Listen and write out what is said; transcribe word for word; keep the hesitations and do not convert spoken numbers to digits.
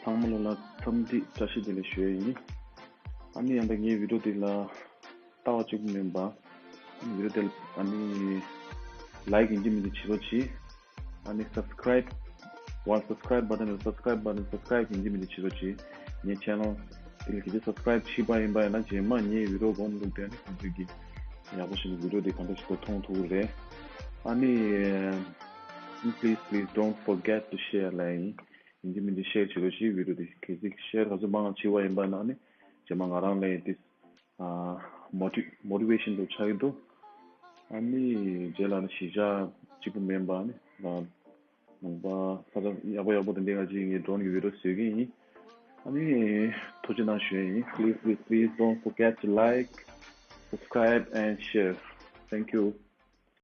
ཚང་མ་ལ་ལ་འཚམས་འདྲི་བཀྲ་ཤིས་བདེ་ལེགས་ཞུ་ཡ་ཡིན། ཨ་ནི་ཡང་ད་ངའི་བི་ཌིའོ་འདི་ལ་ལྟ་བ་གཅིག་པུ་མིན་པ། ཨ་ནི་བི་ཌིའོ་འདི་ལ་ཨ་ནི་ལའིཀ་ཡིན་གཅིག་མིན་གཅིག་བྱེད་རོགས་གྱིས། ཨ་ནི་སབ་སི་ཀ་རའིབ། ཝ་སབ་སི་ཀ་རའིབ་བ་ཊན་ལ་སབ་སི་ཀ་རའིབ་བ་ཊན་སབ་སི་ཀ་རའིབ་ཡིན་གཅིག་མིན་གཅིག་བྱེད་རོགས་གྱིས། ངའི་ཆེ་ནལ་འདི་ལ་གལ་ཏེ་སབ་སི་ཀ་རའིབ་བྱས་པ་ཡིན་པ་ཡིན་ན་རྗེས་མ་ངའི་བི་ཌིའོ་གོང་ནས་བླུགས་དུས་ཨ་ནི་ཁོང་ཚོས་ཀྱིས་ཡག་པོ་ཞིག་བི་ཌིའོ་འདི་གང་འདྲ་ཞིག་ཏུ་མཐོང་ཐུབ་ཀྱི་རེད། ཨ་ནི་please please don't forget to share ལབ་ཡིན། ཡིན་གཅིག་མིན་གཅིག་ཤེར་བྱེད་རོགས་ཞེས་བི་ཌིའོ་འདི་གལ་སྲིད་ཤེར་ག་ཚོད་མང་བྱས་པ་ཡིན་པ་ན་ནི་རྗེས་མ་ང་རང་ལ་འདི་མོ་ཊི་མོ་ཊི་ཝེ་ཤན་དུ་ཆགས་ཀྱི་འདུག་ཨ་ནི་རྗེས་ལ་ནི་གཞིས་ཆགས་གཅིག་པུ་མིན་པ་ནི་ང་ནང་པ་ས་ཆ་ཡག་པོ་ཡག་པོ་དེ་འདྲའི་ང་ཅིག་ངའི་ཌོན་གྱི་བི་ཌིའོ་བཟོ་གི་ཡིན། ཨ་ནི་ཐུགས་རྗེ་གནང་ཞུ་ཡིན། Please please please don't forget to like, subscribe and share. Thank you.